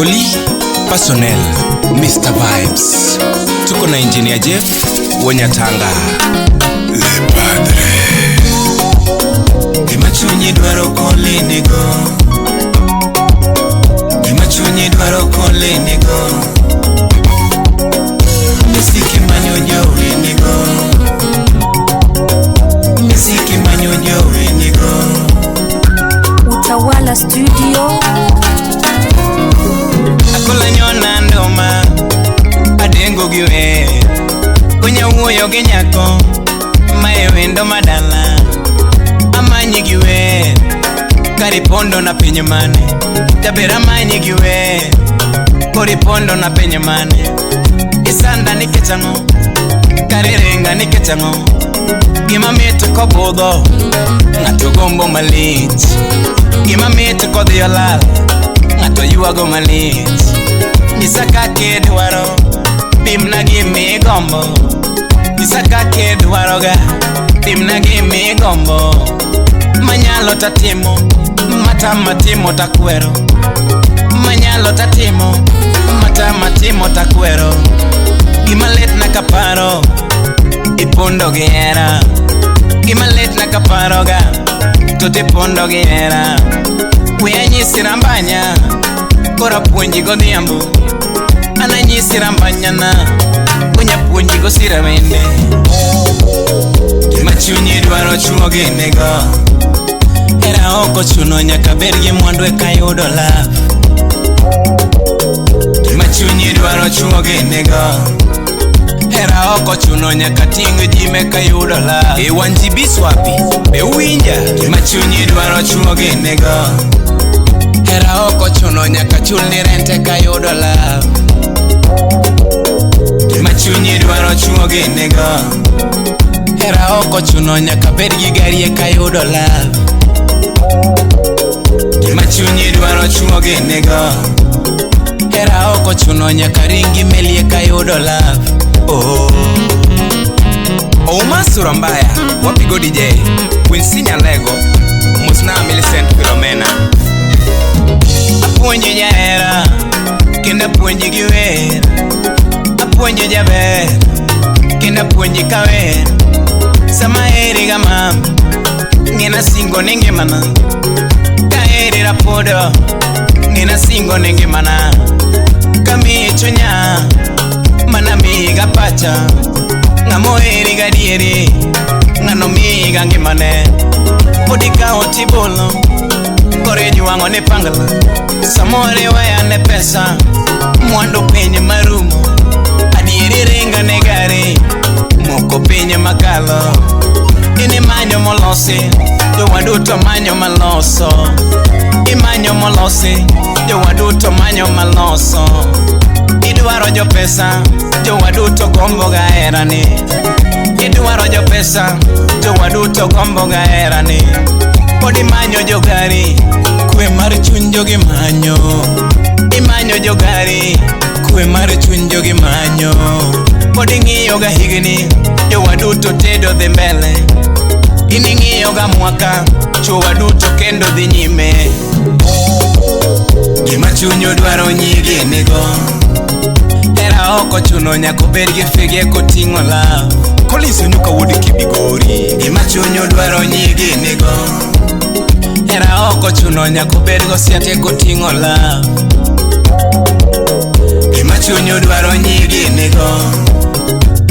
Poli Personnel, Mr. Vibes. Tuko na Engineer Jeff Wonyatanga. Le Padre. Gima chunyi dwaro kolinigo. Gima chunyi dwaro kolinigo. Misiki manyo jowi nigo. Misiki manyo jowi nigo. Utawala Studio. Akola nyona ndoma adengo gi wer konya wuoyo gi nyako mae wendo madala amanyi gi wer karipondo na piny mane jaber amanyi gi wer koripondo na piny mane isanda nikech ang'o kariringa nikech ang'o gima mit kobudho ng'ato gombo malich gima mit kodhi olal ng'ato ywago malich nyisa kaka idwaro pimna gimigombo nyisa kaka idwaroga pimna gimigombo manyalo tatimo matama timo takwero manyalo tatimo matama timo takwero gima litna kaparo ipondo gi hera gima litna kaparoga to tipondo gi hera we anyisi rambanya koro apuonji godhiambo an anyisi rambanyana konya puonji go sira wende gima chunyi dwaro chuo gi nigo hera ok ochuno nyaka bed gi mwandu eka yudo love gima chunyi dwaro chuo gi nigo hera ok ochuno nyaka ting' jim eka yudo love e wanji biswapi be uwinja gima chunyi dwaro chuo gi nigo hera ok ochuno nyaka chulni rent eka yudo love gima chunyi dwaro chuo gi nigo hera ok ochuno nyaka bed gi gari eka yudo love gima chunyi dwaro chuo gi nigo hera ok ochuno nyaka ring gi meli eka yudo love. Oh. Ouma sura mbaya, wapigo DJ, Quincy Nyalego, Musna Millicent Philomena. Apuonji jahera, kendo apuonji gi wer. Apuonji jaber, kendo apuonji kawer. Sama aheri ga mam, ng'ena singo ni ngimana. Kaheri rapodo, ng'ena singo ni ngimana. Kamiyi chunya, mana miyi ga pacha. Ng'ama oheri gadieri, ng'ano miyi ga ngimane. Pod ikawo tibolo, koro ijwang'o ni pangla. Samoro iweya ne pesa, mwandu piny marumo. Adieri ringa ne gari, moko piny makalo. In imanyo molosi, jowadu to manyo maloso. Imanyo molosi, jowadu to manyo maloso. Idwaro jopesa, jowadu to gombo ga herani. Idwaro jopesa, jowadu to gombo ga herani. Pod imanyo jogari, kwe mar chuny jogi manyo. Imanyo jogari, kwe mar chuny jogi manyo. Pod ing'iyo ga higni, jowadu to tedo dhi mbele. In ing'iyo ga mwaka, chwo duto kendo dhi nyime. Gima chuny dwaro nyigi nigo. Hera ok ochuno nyaka obed gi figi koting'o love. Collins Onyuka wuod Kibigori. Gima chuny dwaro nyigi nigo. Hera ok ochuno nyaka obed go siate koting'o love. Gima chuny dwaro nyigi nigo.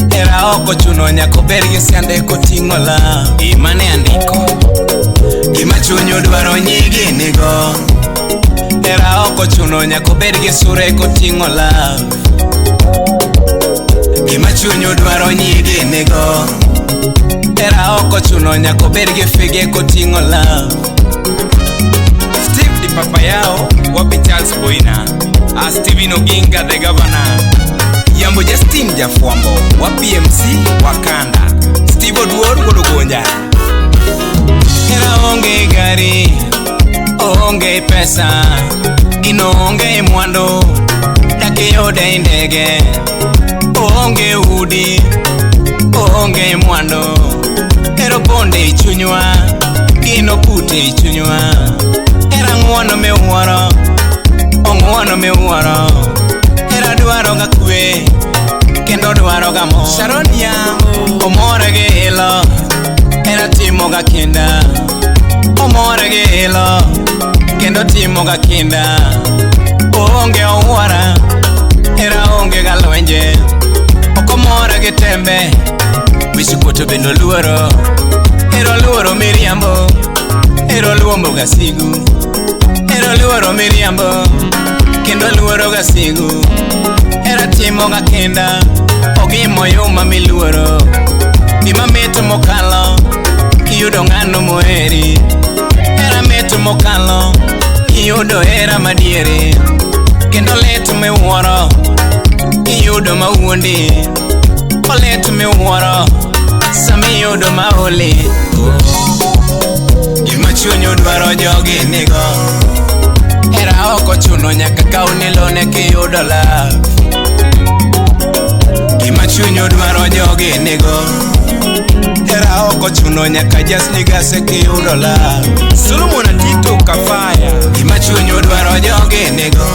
Hera ok ochuno nyaka obed gi siande koting'o love. Imane andiko. Gima chuny dwaro nyigi nigo. Hera ok ochuno nyaka obed gi sura koting'o love. Gima chuny dwaro nyigi nigo. Hera ok ochuno nyaka obed gi figi koting'o love. Steve Di Papa Yao, wapi Charles Boina, Steven Oginga the governor. Yambo Justin Jafwambo, wapi MC Wakanda. Steve Oduor Godogonja. Hera onge gari, onge pesa, gino onge mwandu, dak iyude e ndege. Onge udi, onge mwandu, hera oponde e chunywa, gino pute e chunywa. Hera ng'uono miwuoro, Ong'uono miwuoro. Hera dwaro ga kwe, kendo dwaro ga mor. Sharon Yambo. Omor gi ilo, hera timo ga kinda. Omor gi ilo, kendo timo ga kinda. Oonge owuora, hera onge ga lwenje. Ok omor gi tembe, wich kuot bende oluoro. Hera oluoro miriambo, hera oluombo ga sigu. Hera oluoro miriambo, kendo oluoro ga sigu. Hera timo ga kinda, ogimo yuma miluoro. Gima mit mokalo, kiyudo ng'ano moheri. Hera mit mokalo, kiyudo hera madieri. Kendo lit miwuoro, kiyudo mawuondi. Olit miwuoro, samiyudo maoli. Gima chuny dwaro jogi nigo. Hera ok ochuno nyaka kaw ni lone kiyudo love. Gima chuny dwaro jogi nigo. Hera ok ochuno nyaka jasni gase kiyudo love. Solomon Atito Kafaya. Gima chuny dwaro jogi nigo.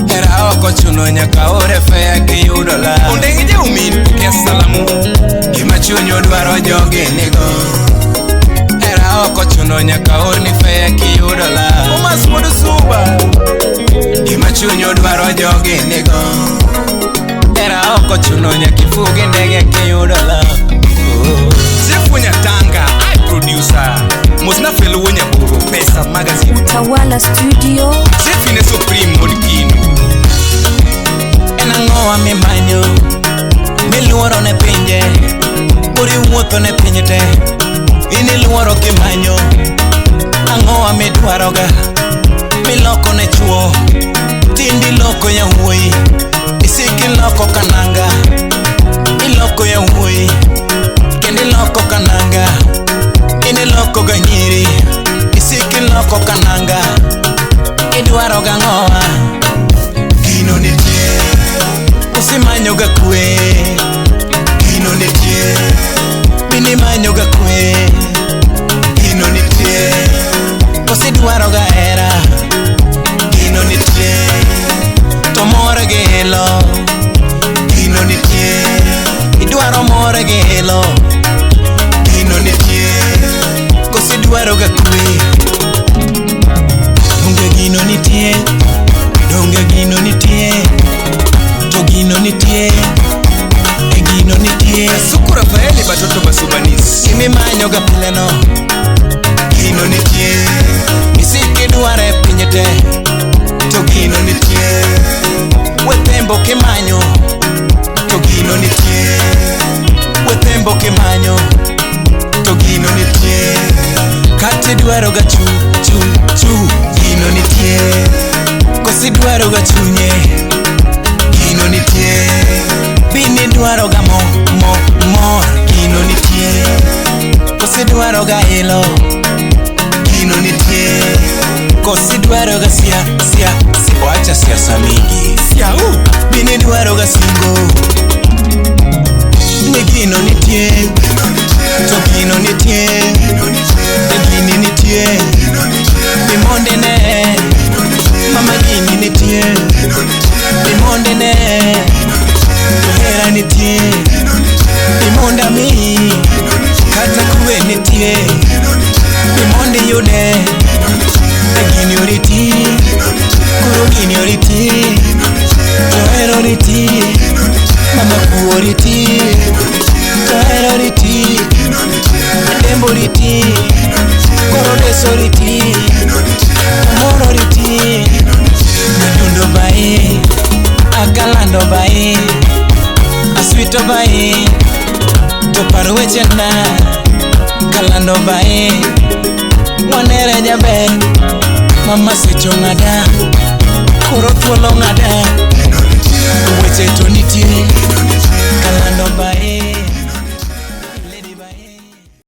Hera ok ochuno nyaka ore fea kiyudo love. Ondenge jaumin pokea salamu. Gima chuny dwaro jogi nigo. Hera ok ochuno nyaka orni fea kiyudo love. Omas wuod Suba. Gima chuny dwaro jogi nigo. Hera ok ochuno nyaka ifugi ndege kiyudo love. Oh. Sefu Nyatanga, I producer. Mosna Felo Nyaburo, Pesa Magazine. Utawala Studio. Sefine Supreme Modkino. En ang'owa mimanyo, miluoro ne pinje, koro iwuotho ne piny te, in iluoro kimanyo. Ang'owa midwaroga, miloko ne chuo, tindi iloko yawuoyi, isiko iloko kananga, iloko yawuoyi, kendo iloko kananga, in iloko ga nyiri, isiko iloko kananga, idwaro gang'owa. Gino nitie, usimanyo ga kwe. Gino nitie, minimanyo ga kwe. Gino nitie, kosidwaro ga hera. Gino nitie, to mor gi ilo. Gino nitie, idwaro mor gi ilo. Gino nitie, kosidwaro ga kwe. Donge gino nitie, donge gino nitie, to gino nitie, e gino nitie. Kasuku Rafaeli Batoto Basubanis. Gimimanyo ga pile no, gino nitie. Isiki dware piny te, to gino nitie. Wethembo kimanyo, to gino nitie. Wethembo kimanyo, to gino nitie. Kata idwaro ga chu chu chu, gino nitie. Kosidwaro ga chunye, gino nitie. Bini dwaro ga mo mo mor, gino nitie. Kosidwaro ga ilo, gino nitie. Kosidwaro ga sia sia si, wacha siasa mingi. Siau. Bini dwaro ga singo, ni gino nitie, to gino nitie, e gini nitie, bimonde ne, mama gini nitie, bimonde ne, to hera nitie, bimonda mi, kata kwe nitie, bimonde yude, e gini oriti, koro gini oriti, to hera oriti, mama ku oriti, to hera oriti, adembo oriti, koro deso oriti, omoro oriti, nyadundo bai, akalando bai, aswito bai, to par wechena, kalando bai, wanere jaber, mama secho ng'ada, koro thuolo ng'ada, weche to nitie, kalando bai.